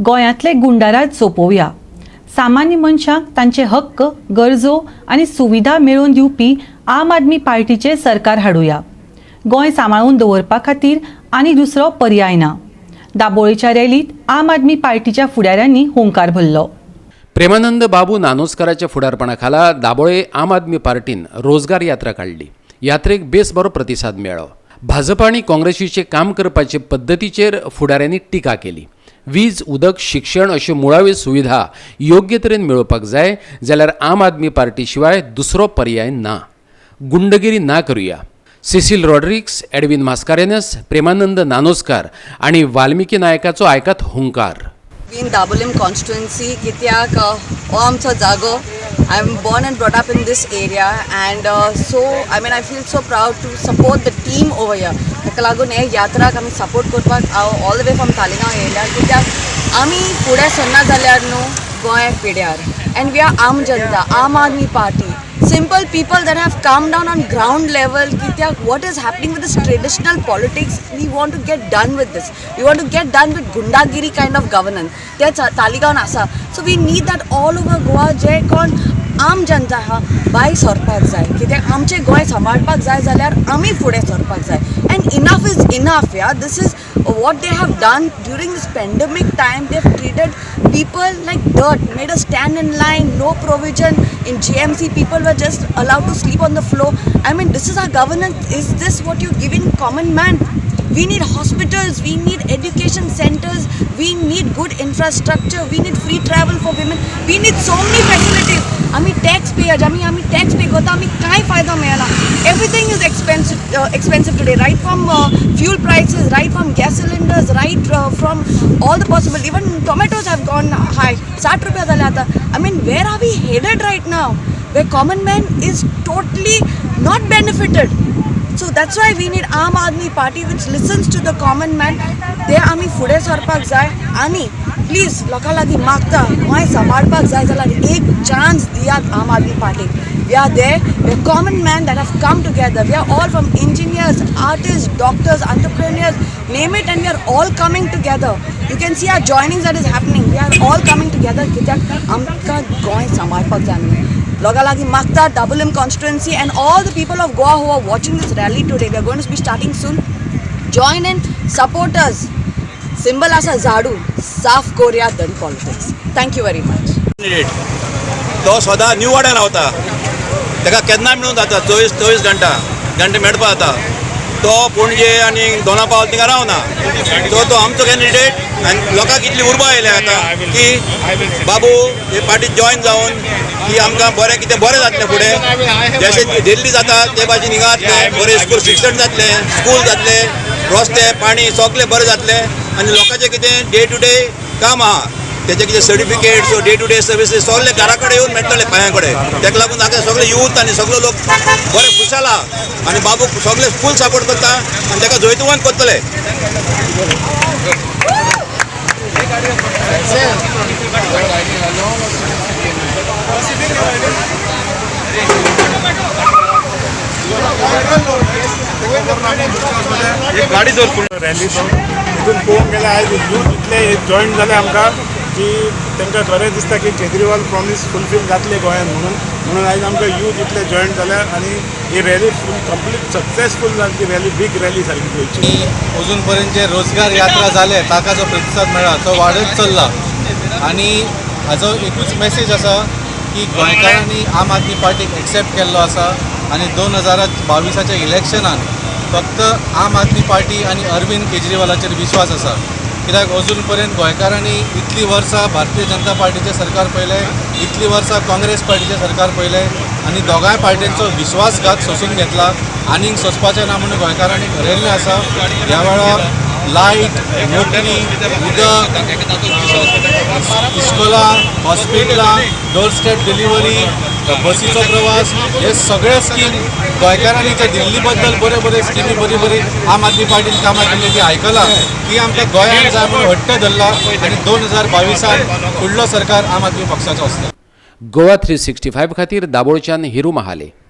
गोंयांतले गुंडाराज सोंपोवया. सामान्य मनशांक तांचे हक्क, गरजो आनी सुविधा मेळोवन दिवपी आम आदमी पार्टीचें सरकार हाडुया. गोंय सांबाळून दवरपा खातीर आनी दुसरो पर्याय ना. दाबोळेच्या रॅलीत आम आदमी पार्टीच्या फुडाऱ्यांनी हुंकार भरलो. प्रेमानंद बाबू नानोस्काराच्या फुडारपणा खाला दाबोळे आम आदमी पार्टीन रोजगार यात्रा काडली. यात्रेक बेस बरो प्रतिसाद मेळ्ळो. भाजप आनी काँग्रेसीचे काम करपाचे पद्दतीचेर फुडाऱ्यांनी टिका केली. वीज, उदक, शिक्षण अश्यो मुळाव्यो सुविधा योग्य तरेन मेळोवपाक जाय जाल्यार आम आदमी पार्टी शिवाय दुसरो पर्याय ना. गुंडगिरी ना करुया. सिसील रॉड्रिक्स, एडविन मास्कारेनस, प्रेमानंद नानोस्कार आनी वाल्मिकी नायकाचो आयकात हुंकार. इन दाबोलिम कॉन्स्टिट्युएन्सी, कित्याक हो आमचो जागो. I am born and brought up in this area and so, I mean, I feel so proud to support the team over here. ताका लागून हे यात्राक आमी सपोर्ट करपाक हांव all the way from Taleigao येयल्या, कित्याक आमी फुडें सरना जाल्यार न्हू गोंय पिड्यार. अँड we are आम जनता, आम Aadmi party, simple people that have come down on ground level, कित्याक what is happening with this traditional politics, we want to get done with this. We want to get done with gundagiri kind of governance. ते तालिगांवान आसा, so we need that all over Goa. जे कोण आम जनता आहा, भायर सरपाक जाय, कित्याक आमचें गोंय सांबाळपाक जाय जाल्यार आमी फुडें सरपाक जाय. And enough is enough. Yeah, this is what they have done during this pandemic time. They have treated people like dirt, made us stand in line, no provision in GMC. People were just allowed to sleep on the floor. I mean, this is our governance? Is this what you're giving common man? We need hospitals, we need education centers, we need good infrastructure, we need free travel for women, we need so many facilities. आमी tax pairs, आमी tax pay करता, आमी कांय फायदो मेळना. Everything is expensive today, right from fuel prices, right from gas cylinders, right from all the possible, even tomatoes have gone high. 60 रुपया जाले आतां. I mean, where are we headed right now, where common man is totally not benefited? So that's why we need Aam Aadmi Party, which listens to the common man. ते आमी फुडें सरपाक जाय आनी please लोकां लागीं मागता, गोंय सांबाळपाक जाय जाल्यार एक चान्स दियात आम आदमी पार्टीक. We are there, we are common man that have come together. We are all from engineers, artists, doctors, entrepreneurs, name it, and we are all coming together. You can see our joinings that is happening. We are all coming together, कित्याक आमकां गोंय सांबाळपाक जाय म्हणून लोकां लागीं मागता. Dabolim constituency and all the people of Goa who are watching this rally today, we are going to be starting soon. Join in, support us. Symbol आसा झाडू. साफ करूया dirty politics. Thank you very much. Candidate तो सदां new वाड्यान रावता. ताका केन्ना मेळून जाता, 24 घंटे मेळपा जाता. तो पणजे आनी दोना पावल थिंगा रावना. तो तो आमचो कॅन्डिडेट आनी लोकांक इतली उर्बा आयल्या आतां की बाबू हे पार्टी जॉयन जावन की आमकां बरें कितें बरें जातलें फुडें. जशें दिल्ली जाता ते भाशेन हिंगा जातलें बरें. स्कूल शिक्षण जातलें, स्कूल जातलें, रस्ते, पाणी सगळें बरें जातलें आनी लोकांचें कितें डे टू डे काम आहा, तेजे कितें certificates, day to day services सगळे घरा कडेन येवन मेळटले, पांया कडेन. ताका लागून आतां सगळे यूथ आनी सगळे लोक बरे खुशाल आहा आनी बाबूक सगळे फूल सपोर्ट करता आनी ताका जैतवंत करतले. एक गाडी दवर. रॅली तो हितून पळोवंक गेल्यार आयज यूथ इतले जॉयन जाले आमकां की तांकां खरें दिसता की केजरीवाल प्रॉमीस फुलफील जातले गोंयांत म्हणून. म्हणून आयज आमकां यूथ इतले जॉयन जाले आनी ही रॅली फूल कंप्लीट सक्सेसफूल जाली. ती रॅली बीग रॅली सारकी गोंयची. अजून पर्यंत जे रोजगार यात्रा जाले, ताका जो प्रतिसाद मेळ्ळा तो वाडत चल्ला आनी हाजो एकूच मेसेज आसा की गोंयकारांनी आम आदमी पार्टीक एक्सेप्ट केल्लो आसा आनी 2022च्या इलेक्शनान फक्त आम आदमी पार्टी आनी अरविंद केजरीवालाचेर विश्वास आसा, कित्याक अजून पर्यंत गोंयकारांनी इतलीं वर्सां भारतीय जनता पार्टीचें सरकार पळयलें, इतलीं वर्सां काँग्रेस पार्टीचें सरकार पळयलें आनी दोगांय पार्टींचो विश्वासघात सोंसून घेतला. आनीक सोंसपाचें ना म्हणून गोंयकारांनी ठरयल्लें आसा. ह्या वेळार लायट, नोकरी, उदक, इस्कोलां, हॉस्पिटलां, डोर स्टेप डिलिव्हरी, बसीचो प्रवास, हे सगळे स्कीम गोंयकारांनी जे दिल्ली बद्दल बऱ्यो बऱ्यो स्किमी, बरी बरी आम आदमी पार्टीन कामां केल्ली ती आयकलां, ती आमकां गोंयांत जाय म्हणून हट्ट धरला आनी 2022त फुडलो सरकार आम आदमी पक्षाचो आसता. गोवा 365 खातीर दाबोळच्यान हिरू महाले.